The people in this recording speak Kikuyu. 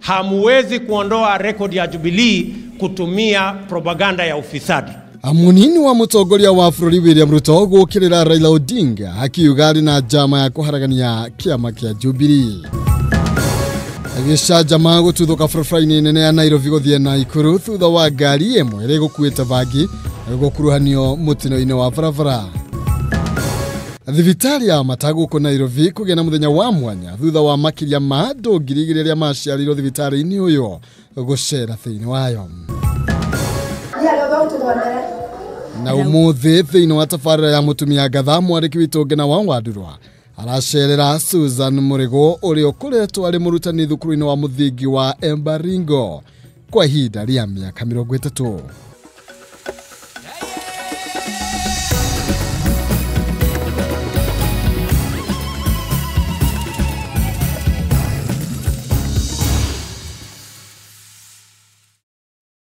Hamuwezi kuondoa rekodi ya Jubilee kutumia propaganda ya ufisadi. Munini wa mutongoria wa bũrũri William Ruto gũkĩrĩra Raila Odinga akiuga arĩ na njama ya kũharagania kĩama kĩa Jubilee. Gĩcanjama gũtuthũka barabara-inĩ nene ya Nairobi gũthiĩ Naikuru thutha wa ngari ĩmwe ĩrĩa ĩgũkuĩte bangi gũkuruhanio mũtino-inĩ wa barabara. Thibitarĩ ya Mata gũkũ Nairobi kũgĩa na mũthenya wa mwanya thutha wa makĩria ma andũ 2,000 arĩa maciarĩirwo thibitarĩ-inĩ ũyũ gũcera thĩinĩ wayo. Na ũmũthĩ thĩinĩ wa tabarĩra ya mũtumia ngatha mwandĩki witũ Ngena wa Wandurwa aracerera Susan Mũrĩgũ ũrĩa ũkoretwo arĩ mũrutani thukuru-inĩ wa mũthingi wa Embaringo kwa ihinda rĩa mĩaka 30.